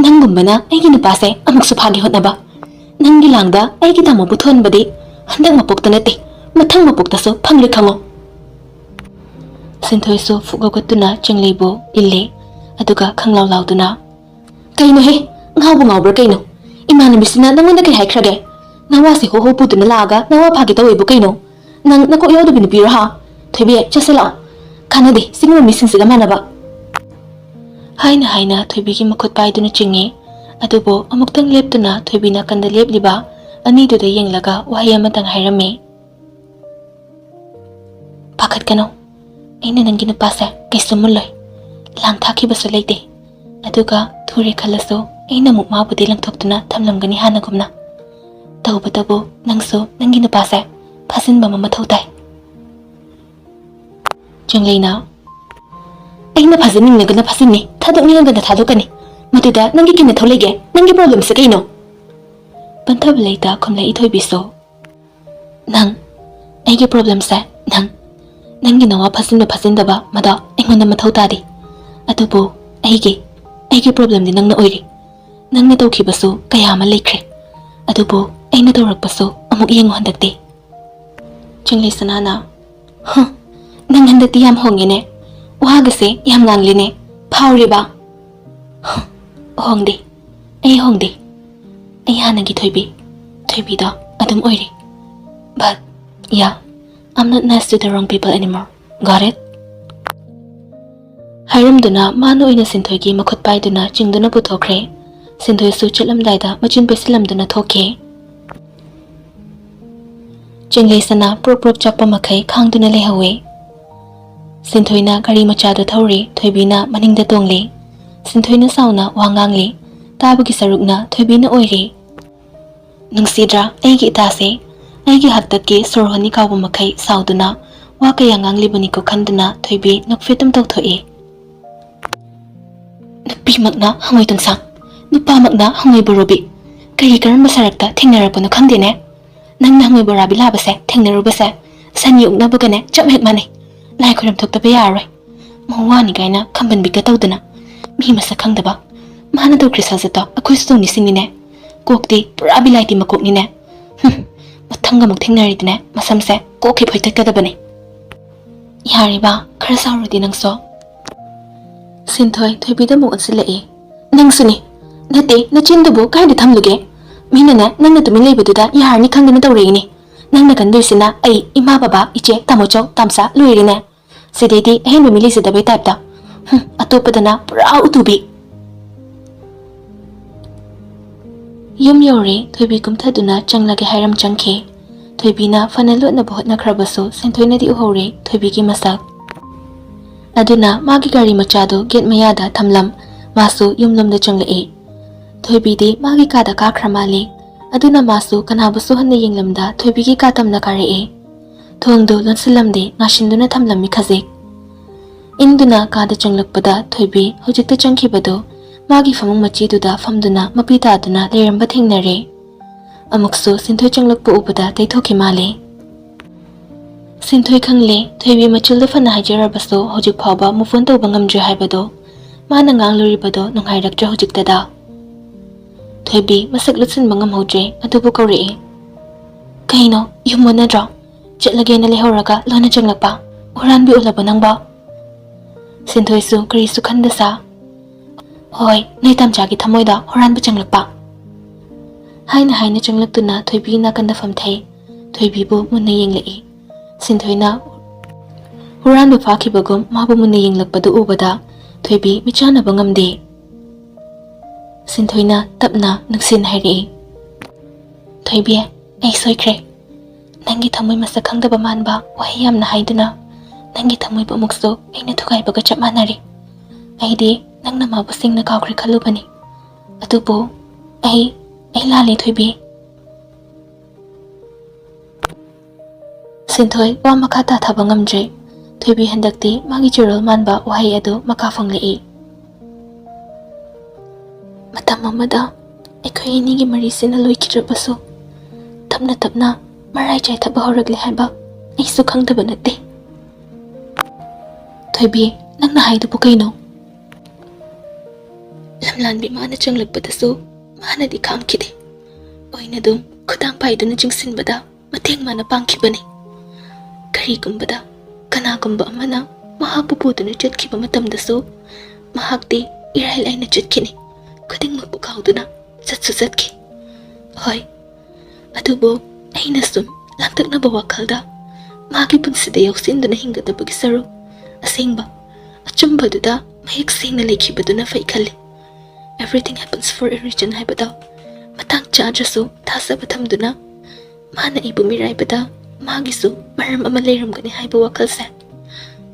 ꯅꯪꯒꯨꯝꯕꯅ ꯑꯩꯒꯤ ꯅꯨꯄꯥꯁꯦ ꯑꯃꯨꯛꯁꯨ ꯐꯥꯒꯦ ꯍꯣꯠꯅꯕ꯫ ꯅꯪꯒꯤ ꯂꯥꯡꯗ ꯑꯩꯒꯤ ꯇꯥꯃꯣꯕꯨ ꯊꯣꯟꯕꯗꯤ ꯍꯟꯗꯛ ꯃꯄꯣꯛꯇ ꯅꯠꯇꯦ, ꯃꯊꯪ ꯃꯄꯣꯛꯇꯁꯨ ꯐꯪꯂꯣꯏ ꯈꯪꯉꯣ꯫ ꯁꯤꯟꯊꯣꯏꯁꯨ ꯐꯨꯛ ꯍꯧꯒꯠꯇꯨꯅ ꯆꯤꯡꯂꯩꯕꯨ ꯏꯜꯂꯦ, ꯑꯗꯨꯒ ꯈꯪꯂꯥꯎ ꯂꯥꯎꯗꯨꯅ, "ꯀꯩꯅꯣꯍꯦ, ꯉꯥꯎꯕꯨ ꯉꯥꯎꯕ꯭ꯔꯥ ꯀꯩꯅꯣ? ꯏꯃꯥꯟꯅꯕꯤꯁꯤꯅ ꯅꯪꯉꯣꯟꯗ ꯀꯩ ꯍꯥꯏꯈ꯭ꯔꯒꯦ? ꯅꯋꯥꯁꯦ ꯍꯣ ꯍꯣ ꯄꯨꯗꯨꯅ ꯂꯥꯛꯑꯒ ꯅꯋꯥ ꯐꯥꯒꯦ ꯇꯧꯋꯦꯕꯨ ꯀꯩꯅꯣ? ꯅꯪ ꯅꯀꯣꯛ ꯌꯥꯎꯗꯕꯤ ꯅꯨꯄꯤꯔꯣ ꯍꯥ? ꯊꯣꯏꯕꯤ, ꯆꯠꯁꯤꯜꯂꯛꯑꯣ꯫ ꯀꯥꯟꯅꯗꯦ ꯁꯤꯒꯨꯝꯕ ꯃꯤꯁꯤꯡꯁꯤꯒ ꯃꯥꯟꯅꯕ"꯫ ꯍꯥꯏꯅ ꯍꯥꯏꯅ ꯊꯣꯏꯕꯤꯒꯤ ꯃꯈꯨꯠ ꯄꯥꯏꯗꯨꯅ ꯆꯤꯡꯉꯤ꯫ ꯑꯗꯨꯕꯨ ꯑꯃꯨꯛꯇꯪ ꯂꯦꯞꯇꯨꯅ ꯊꯣꯏꯕꯤ ꯅꯥꯀꯟꯗ ꯂꯦꯞꯂꯤꯕ ꯑꯅꯤꯗꯨꯗ ꯌꯦꯡꯂꯒ ꯋꯥꯍꯩ ꯑꯃꯇꯪ ꯍꯥꯏꯔꯝꯃꯤ꯫ "ꯄꯥꯈꯠꯀꯅꯨ, ꯑꯩꯅ ꯅꯪꯒꯤ ꯅꯨꯄꯥꯁꯦ ꯀꯩꯁꯨ ꯃꯨꯜꯂꯣꯏ꯫ ꯂꯥꯡ ꯊꯥꯛꯈꯤꯕꯁꯨ ꯂꯩꯇꯦ꯫ ꯑꯗꯨꯒ ꯊꯨꯔꯦ ꯈꯜꯂꯁꯨ ꯑꯩꯅ ꯑꯃꯨꯛ ꯃꯥꯕꯨꯗꯤ ꯂꯪꯊꯣꯛꯇꯨꯅ ꯊꯝꯂꯝꯒꯅꯤ ꯍꯥꯟꯅꯒꯨꯝꯅ꯫ ꯇꯧꯕꯇꯕꯨ ꯅꯪꯁꯨ ꯅꯪꯒꯤ ꯅꯨꯄꯥꯁꯦ ꯐꯥꯖꯤꯟꯕ ꯑꯃ ꯃꯊꯧ ꯇꯥꯏ"꯫ ꯆꯤꯡꯂꯩꯅ, "ꯑꯩꯅ ꯐꯥꯖꯤꯟꯅꯤꯡꯂꯒꯅ ꯐꯥꯖꯤꯟꯅꯤ, ꯊꯥꯗꯣꯛꯅꯤꯡꯉꯒꯅ ꯊꯥꯗꯣꯛꯀꯅꯤ꯫ ꯃꯗꯨꯗ ꯅꯪꯒꯤ ꯀꯩ ꯃꯊꯧ ꯂꯩꯒꯦ? ꯅꯪꯒꯤ ꯄ꯭ꯔꯣꯕ꯭ꯂꯦꯝꯁꯦ ꯀꯩꯅꯣ?" ꯄꯟꯊꯕ ꯂꯩꯇ ꯈꯨꯝꯂꯛꯏ ꯊꯣꯏꯕꯤꯁꯨ꯫ "ꯅꯪ, ꯑꯩꯒꯤ ꯄ꯭ꯔꯣꯕ꯭ꯂꯦꯝꯁꯦ ꯅꯪ, ꯅꯪꯒꯤ ꯅꯋꯥ ꯐꯥꯖꯤꯟꯕ ꯐꯥꯖꯤꯟꯗꯕ ꯃꯗꯣ ꯑꯩꯉꯣꯟꯗ ꯃꯊꯧ ꯇꯥꯗꯦ꯫ ꯑꯗꯨꯕꯨ ꯑꯩꯒꯤ, ꯑꯩꯒꯤ ꯄ꯭ꯔꯣꯕ꯭ꯂꯦꯝꯗꯤ ꯅꯪꯅ ꯑꯣꯏꯔꯤ꯫ ꯅꯪꯅ ꯇꯧꯈꯤꯕꯁꯨ ꯀꯌꯥ ꯑꯃ ꯂꯩꯈ꯭ꯔꯦ꯫ ꯑꯗꯨꯕꯨ ꯑꯩꯅ ꯇꯧꯔꯛꯄꯁꯨ ꯑꯃꯨꯛ ꯌꯦꯡꯉꯨ ꯍꯟꯗꯛꯇꯤ"꯫ ꯆꯤꯡꯂꯩ ꯁꯅꯥꯅ, "ꯍ, ꯅꯪ ꯍꯟꯗꯛꯇꯤ ꯌꯥꯝ ꯍꯣꯡꯉꯦꯅꯦ꯫ ꯋꯥꯒꯁꯦ ꯌꯥꯝ ꯉꯥꯡꯂꯦꯅꯦ꯫ ꯐꯥꯎꯔꯤꯕ?" "ꯍ, ꯍꯣꯡꯗꯦ꯫ ꯑꯩ ꯍꯣꯡꯗꯦ꯫ ꯑꯩ ꯍꯥꯟꯅꯒꯤ ꯊꯣꯏꯕꯤ, ꯊꯣꯏꯕꯤꯗꯣ ꯑꯗꯨꯝ ꯑꯣꯏꯔꯤ꯫ But, yeah, I'm not nice to the wrong people anymore. Got it?" ꯍꯥꯏꯔꯝꯗꯨꯅ ꯃꯥꯅ ꯑꯣꯏꯅ ꯁꯤꯟꯊꯣꯏꯒꯤ ꯃꯈꯨꯠ ꯄꯥꯏꯗꯨꯅ ꯆꯤꯡꯗꯨꯅ ꯄꯨꯊꯣꯛꯈ꯭ꯔꯦ꯫ ꯁꯤꯟꯊꯣꯏꯁꯨ ꯆꯠꯂꯝꯗꯥꯏꯗ ꯃꯆꯤꯟ ꯄꯩꯁꯤꯜꯂꯝꯗꯨꯅ ꯊꯣꯛꯈꯤ꯫ ꯆꯤꯡꯂꯩ ꯁꯅꯥ ꯄ꯭ꯔꯣꯛ ꯄ꯭ꯔꯣꯛ ꯆꯥꯛꯄ ꯃꯈꯩ ꯈꯥꯡꯗꯨꯅ ꯂꯩꯍꯧꯋꯤ꯫ ꯁꯤꯟꯊꯣꯏꯅ ꯒꯥꯔꯤ ꯃꯆꯥꯗꯨ ꯊꯧꯔꯤ, ꯊꯣꯏꯕꯤꯅ ꯃꯅꯤꯡꯗ ꯇꯣꯡꯂꯤ꯫ ꯁꯤꯟꯊꯣꯏꯅ ꯁꯥꯎꯅ ꯋꯥ ꯉꯥꯡꯂꯤ, ꯇꯥꯕꯒꯤ ꯁꯔꯨꯛꯅ ꯊꯣꯏꯕꯤꯅ ꯑꯣꯏꯔꯤ꯫ "ꯅꯨꯡꯁꯤꯗ꯭ꯔꯥ ꯑꯩꯒꯤ ꯏꯇꯥꯁꯦ? ꯑꯩꯒꯤ ꯍꯥꯛꯇꯛꯀꯤ ꯁꯣꯔ ꯍꯣꯟꯅꯤ ꯀꯥꯎꯕ ꯃꯈꯩ ꯁꯥꯎꯗꯨꯅ ꯋꯥ ꯀꯌꯥ ꯉꯥꯡꯂꯤꯕꯅꯤꯀꯣ" ꯈꯟꯗꯨꯅ ꯊꯣꯏꯕꯤ ꯅꯣꯛꯐꯦꯠ ꯑꯗꯨꯝ ꯇꯧꯊꯣꯛꯏ꯫ "ꯅꯨꯞ-, ꯅꯨꯄꯤꯃꯛꯅ ꯍꯪꯉꯣꯏ ꯇꯣꯟꯁꯥꯡ, ꯅꯨꯄꯥꯃꯛꯅ ꯍꯪꯉꯣꯏ ꯕꯣꯔꯣꯕꯤ꯫ ꯀꯔꯤ ꯀꯔꯝꯕ ꯁꯔꯛꯇ ꯊꯦꯡꯅꯔꯛꯄꯅꯣ ꯈꯪꯗꯦꯅꯦ꯫ ꯅꯪꯅ ꯍꯪꯉꯣꯏ ꯕꯣꯔꯥꯕꯤ ꯂꯥꯕꯁꯦ ꯊꯦꯡꯅꯔꯨꯕꯁꯦ ꯁꯟ ꯌꯣꯛꯅꯕꯒꯅꯦ ꯆꯞ ꯍꯦꯛ ꯃꯥꯟꯅꯩ꯫ ꯂꯥꯏ ꯈꯣꯏꯔꯝ ꯊꯣꯛꯇꯕ ꯌꯥꯔꯔꯣꯏ꯫ ꯃꯧ ꯋꯥꯅꯤ ꯀꯥꯏꯅ ꯈꯝꯕꯟꯕꯤꯒ ꯇꯧꯗꯅ꯫ ꯃꯤ ꯃꯁꯛ ꯈꯪꯗꯕ꯫ ꯃꯥꯅ ꯇꯧꯈ꯭ꯔꯤ ꯁꯥꯖꯠꯇꯣ ꯑꯩꯈꯣꯏꯁꯨ ꯇꯧꯅꯤꯁꯤꯡꯅꯤꯅꯦ꯫ ꯀꯣꯛꯇꯤ ꯄꯨꯔꯥ ꯕꯤꯂꯥꯏꯇꯤ ꯃꯀꯣꯛꯅꯤꯅꯦ꯫ ꯍꯨꯝ, ꯃꯊꯪꯒ ꯑꯃꯨꯛ ꯊꯦꯡꯅꯔꯗꯤꯅꯦ ꯃꯁꯝꯁꯦ ꯀꯣꯛꯈꯩ ꯐꯣꯏꯇꯠꯀꯗꯕꯅꯤ꯫ ꯌꯥꯔꯦꯕ, ꯈꯔ ꯁꯥꯎꯔꯨꯗꯤ ꯅꯪꯁꯨ꯫ ꯁꯤꯟꯊꯣꯏ ꯊꯣꯏꯕꯤꯗ ꯑꯃꯨꯛ ꯑꯣꯟꯁꯤꯜꯂꯛꯏ꯫ ꯅꯪꯁꯨꯅꯤ꯫ ꯅꯠꯇꯦ, ꯅꯆꯤꯟꯗꯨꯕꯨ ꯀꯥꯏꯗ ꯊꯝꯂꯨꯒꯦ? ꯃꯤꯅꯅꯦ ꯅꯪꯅ ꯇꯨꯃꯤꯟ ꯂꯩꯕꯗꯨꯗ ꯌꯥꯔꯅꯤ ꯈꯪꯗꯅ ꯇꯧꯔꯛꯏꯅꯤ꯫ ꯅꯪꯅ ꯀꯟꯗꯣꯏꯁꯤꯅ ꯑꯩ, ꯏꯃꯥ ꯕꯕꯥ, ꯏꯆꯦ, ꯇꯥꯃꯣꯆꯧ, ꯇꯥꯝꯆꯥ ꯂꯣꯏꯔꯦꯅꯦ꯫ ꯁꯤꯗꯩꯗꯤ ꯑꯍꯦꯟꯕ ꯃꯤ ꯂꯩꯖꯗꯕꯩ ꯇꯥꯏꯞꯇ꯫ ꯍꯨꯝ, ꯑꯇꯣꯞꯄꯗꯅ ꯄꯨꯔꯥ ꯎꯇꯨꯕꯤ꯫ ꯌꯨꯝ ꯌꯧꯔꯦ꯫ ꯊꯣꯏꯕꯤ ꯀꯨꯝꯊꯗꯨꯅ ꯆꯪꯂꯒꯦ ꯍꯥꯏꯔꯝ ꯆꯪꯈꯤ꯫ ꯊꯣꯏꯕꯤꯅ ꯐꯅ ꯂꯣꯠꯅꯕ ꯍꯣꯠꯅꯈ꯭ꯔꯕꯁꯨ ꯁꯤꯟꯊꯣꯏꯅꯗꯤ ꯎꯍꯧꯔꯦ ꯊꯣꯏꯕꯤꯒꯤ ꯃꯁꯛ꯫ ꯑꯗꯨꯅ ꯃꯥꯒꯤ ꯒꯥꯔꯤ ꯃꯆꯥꯗꯨ ꯒꯦꯠ ꯃꯌꯥꯗ ꯊꯝꯂꯝ꯫ ꯃꯥꯁꯨ ꯌꯨꯝꯂꯣꯝꯗ ꯆꯪꯂꯛꯏ꯫ ꯊꯣꯏꯕꯤꯗꯤ ꯃꯥꯒꯤ ꯀꯥꯗ ꯀꯥꯈ꯭ꯔ ꯃꯥꯜꯂꯤ꯫ ꯑꯗꯨꯅ ꯃꯥꯁꯨ ꯀꯅꯥꯕꯨꯁꯨ ꯍꯟꯅ ꯌꯦꯡꯂꯝꯗ ꯊꯣꯏꯕꯤꯒꯤ ꯀꯥ ꯇꯝꯅ ꯀꯥꯔꯛꯏ꯫ ꯊꯣꯡꯗꯨ ꯂꯣꯟꯁꯤꯜꯂꯝꯗꯦ, ꯉꯥꯁꯤꯟꯗꯨꯅ ꯊꯝꯂꯝꯃꯤ ꯈꯖꯤꯛ꯫ ꯏꯪꯗꯨꯅ ꯀꯥꯗ ꯆꯪꯂꯛꯄꯗ ꯊꯣꯏꯕꯤ ꯍꯧꯖꯤꯛꯇ ꯆꯪꯈꯤꯕꯗꯨ ꯃꯥꯒꯤ ꯐꯃꯨꯡ ꯃꯆꯤꯗꯨꯗ ꯐꯝꯗꯨꯅ ꯃꯄꯤ ꯇꯥꯗꯨꯅ ꯂꯩꯔꯝꯕ ꯊꯦꯡꯅꯔꯦ꯫ ꯑꯃꯨꯛꯁꯨ ꯁꯤꯟꯊꯣꯏ ꯆꯪꯂꯛꯄ ꯎꯕꯗ ꯇꯩꯊꯣꯛꯈꯤ ꯃꯥꯜꯂꯦ꯫ ꯁꯤꯟꯊꯣꯏ ꯈꯪꯂꯦ, ꯊꯣꯏꯕꯤ ꯃꯆꯤꯜꯗ ꯐꯅ ꯍꯥꯏꯖꯔꯕꯁꯨ ꯍꯧꯖꯤꯛ ꯐꯥꯎꯕ move on ꯇꯧꯕ ꯉꯝꯗ꯭ꯔꯤ ꯍꯥꯏꯕꯗꯣ꯫ ꯃꯥꯅ ꯉꯥꯡꯂꯨꯔꯤꯕꯗꯣ ꯅꯨꯡꯉꯥꯏꯔꯛꯇ꯭ꯔꯦ ꯍꯧꯖꯤꯛꯇꯗ꯫ ꯊꯣꯏꯕꯤ ꯃꯁꯛ ꯂꯨꯠꯁꯤꯟꯕ ꯉꯝꯍꯧꯗ꯭ꯔꯦ, ꯑꯗꯨꯕꯨ ꯀꯧꯔꯛꯏ꯫ ꯀꯩꯅꯣ, ꯌꯨꯝ ꯃꯨꯟꯅꯗ꯭ꯔꯣ? ꯆꯠꯂꯒꯦꯅ ꯂꯩꯍꯧꯔꯒ ꯂꯣꯟꯅ ꯆꯪꯂꯛꯄ? ꯍꯨꯔꯥꯟꯕꯤ ꯎꯜꯂꯕꯣ ꯅꯪꯕꯣ? ꯁꯤꯟꯊꯣꯏꯁꯨ ꯀꯔꯤꯁꯨ ꯈꯟꯗ ꯁꯥ, "ꯍꯣꯏ, ꯅꯣꯏ ꯇꯥꯝꯆꯥꯒꯤ ꯊꯃꯣꯏꯗ ꯍꯨꯔꯥꯟꯕ ꯆꯪꯂꯛꯄ?" ꯍꯥꯏꯅ ꯍꯥꯏꯅ ꯆꯪꯂꯛꯇꯨꯅ ꯊꯣꯏꯕꯤ ꯅꯥꯀꯟꯗ ꯐꯝꯊꯩ꯫ ꯊꯣꯏꯕꯤꯕꯨ ꯃꯨꯟꯅ ꯌꯦꯡꯂꯛꯏ꯫ ꯁꯤꯟꯊꯣꯏꯅ ꯍꯨꯔꯥꯟꯕ ꯐꯥꯈꯤꯕꯒꯨꯝ ꯃꯥꯕꯨ ꯃꯨꯟꯅ ꯌꯦꯡꯂꯛꯄꯗꯨ ꯎꯕꯗ ꯊꯣꯏꯕꯤ ꯃꯤꯆꯥꯟꯅꯕ ꯉꯝꯗꯦ꯫ ꯁꯤꯟꯊꯣꯏꯅ ꯇꯞꯅ ꯅꯨꯡꯁꯤꯅ ꯍꯥꯏꯔꯛꯏ, "ꯊꯣꯏꯕꯤ, ꯑꯩ ꯁꯣꯏꯈ꯭ꯔꯦ꯫ ꯅꯪꯒꯤ ꯊꯃꯣꯏ ꯃꯁꯛ ꯈꯪꯗꯕ ꯃꯥꯟꯕ ꯋꯥꯍꯩ ꯌꯥꯝꯅ ꯍꯥꯏꯗꯨꯅ ꯅꯪꯒꯤ ꯊꯃꯣꯏꯕꯨ ꯑꯃꯨꯛꯁꯨ ꯑꯩꯅ ꯊꯨꯒꯥꯏꯕꯒ ꯆꯞ ꯃꯥꯟꯅꯔꯦ꯫ ꯑꯩꯗꯤ ꯅꯪꯅ ꯃꯥꯕꯨ ꯁꯦꯡꯅ ꯀꯥꯎꯈ꯭ꯔꯦ ꯈꯜꯂꯨꯕꯅꯤ꯫ ꯑꯗꯨꯕꯨ ꯑꯩ, ꯑꯩ ꯂꯥꯜꯂꯦ ꯊꯣꯏꯕꯤ꯫" ꯁꯤꯟꯊꯣꯏ ꯋꯥ ꯃꯈꯥ ꯇꯥꯊꯕ ꯉꯝꯗ꯭ꯔꯦ꯫ ꯊꯣꯏꯕꯤ ꯍꯟꯗꯛꯇꯤ ꯃꯥꯒꯤ ꯆꯨꯔꯣꯜ ꯃꯥꯟꯕ ꯋꯥꯍꯩ ꯑꯗꯨ ꯃꯀꯥ ꯐꯣꯡꯂꯛꯏ꯫ ꯃꯇꯝ ꯑꯃꯗ ꯑꯩꯈꯣꯏ ꯑꯅꯤꯒꯤ ꯃꯔꯤꯁꯤꯅ ꯂꯣꯏꯈꯤꯗ꯭ꯔꯕꯁꯨ, ꯇꯞꯅ ꯇꯞꯅ ꯃꯔꯥꯏ ꯆꯥꯏꯊꯕ ꯍꯧꯔꯛꯂꯦ ꯍꯥꯏꯕ ꯑꯩꯁꯨ ꯈꯪꯗꯕ ꯅꯠꯇꯦ꯫ ꯊꯣꯏꯕꯤ, ꯅꯪꯅ ꯍꯥꯏꯗꯨꯕꯨ ꯀꯩꯅꯣ? ꯂꯝꯂꯥꯟꯕꯤ ꯃꯥꯅ ꯆꯪꯂꯛꯄꯗꯁꯨ ꯃꯥꯅꯗꯤ ꯈꯥꯝꯈꯤꯗꯦ꯫ ꯑꯣꯏꯅ ꯑꯗꯨꯝ ꯈꯨꯗꯥꯡ ꯄꯥꯏꯗꯨꯅ ꯆꯤꯡꯁꯤꯟꯕꯗ ꯃꯇꯦꯡ ꯃꯥꯅ ꯄꯥꯡꯈꯤꯕꯅꯤ꯫ ꯀꯔꯤꯒꯨꯝꯕꯗ ꯀꯅꯥꯒꯨꯝꯕ ꯑꯃꯅ ꯃꯍꯥꯛꯄꯨ ꯄꯨꯗꯨꯅ ꯆꯠꯈꯤꯕ ꯃꯇꯝꯗꯁꯨ ꯃꯍꯥꯛꯇꯤ ꯏꯔꯥꯏ ꯂꯥꯏꯅ ꯆꯠꯈꯤꯅꯤ, ꯈꯨꯗꯤꯡꯃꯛꯄꯨ ꯀꯥꯎꯗꯨꯅ ꯆꯠꯁꯨ ꯆꯠꯈꯤ꯫ ꯍꯣꯏ, ꯑꯗꯨꯕꯨ ꯑꯩꯅ ꯁꯨꯝ ꯂꯥꯡꯇꯛꯅꯕ ꯋꯥꯈꯜꯗ ꯃꯥꯒꯤ ꯄꯨꯟꯁꯤꯗ ꯌꯥꯎꯁꯤꯟꯗꯨꯅ ꯍꯤꯡꯒꯗꯕꯒꯤ ꯁꯔꯨꯛ ꯑꯁꯦꯡꯕ ꯑꯆꯨꯝꯕꯗꯨꯗ ꯃꯌꯦꯛ ꯁꯦꯡꯅ ꯂꯩꯈꯤꯕꯗꯨꯅ ꯐꯩ ꯈꯜꯂꯤ꯫ Everything happens for a reason ꯍꯥꯏꯕꯗꯣ ꯃꯇꯥꯡ ꯆꯥꯗ꯭ꯔꯁꯨ ꯊꯥꯖꯕ ꯊꯝꯗꯨꯅ ꯃꯥꯅ ꯑꯩꯕꯨ ꯃꯤꯔꯥꯏꯕꯗ ꯃꯥꯒꯤꯁꯨ ꯃꯔꯝ ꯑꯃ ꯂꯩꯔꯝꯒꯅꯤ ꯍꯥꯏꯕ ꯋꯥꯈꯜꯁꯦ,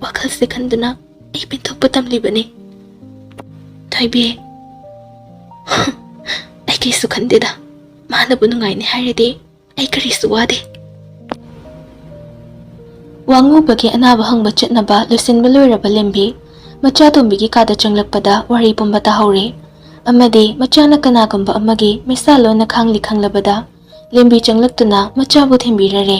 ꯋꯥꯈꯜꯁꯦ ꯈꯟꯗꯨꯅ ꯑꯩ ꯄꯦꯟꯊꯣꯛꯄ ꯇꯝꯂꯤꯕꯅꯤ꯫ ꯊꯣꯏꯕꯤ, ꯑꯩ ꯀꯩꯁꯨ ꯈꯟꯗꯦꯗ꯫ ꯃꯥꯅꯕꯨ ꯅꯨꯡꯉꯥꯏꯅꯤ ꯍꯥꯏꯔꯗꯤ ꯑꯩ ꯀꯔꯤꯁꯨ ꯋꯥꯗꯦ꯫ ꯋꯥꯉꯨꯕꯒꯤ ꯑꯅꯥꯕ ꯍꯪꯕ ꯆꯠꯅꯕ ꯂꯣꯏꯁꯤꯟꯕ ꯂꯣꯏꯔꯕ ꯂꯦꯝꯕꯤ ꯃꯆꯥꯇꯣꯝꯕꯤꯒꯤ ꯀꯥꯗ ꯆꯪꯂꯛꯄꯗ ꯋꯥꯔꯤ ꯄꯨꯝꯕ ꯇꯥꯍꯧꯔꯦ꯫ ꯑꯃꯗꯤ ꯃꯆꯥꯅ ꯀꯅꯥꯒꯨꯝꯕ ꯑꯃꯒꯤ ꯃꯩꯁꯥ ꯂꯣꯟꯅ ꯈꯥꯡꯂꯤ ꯈꯪꯂꯕꯗ ꯂꯦꯝꯕꯤ ꯆꯪꯂꯛꯇꯨꯅ ꯃꯆꯥꯕꯨ ꯊꯦꯝꯕꯤꯔꯔꯦ꯫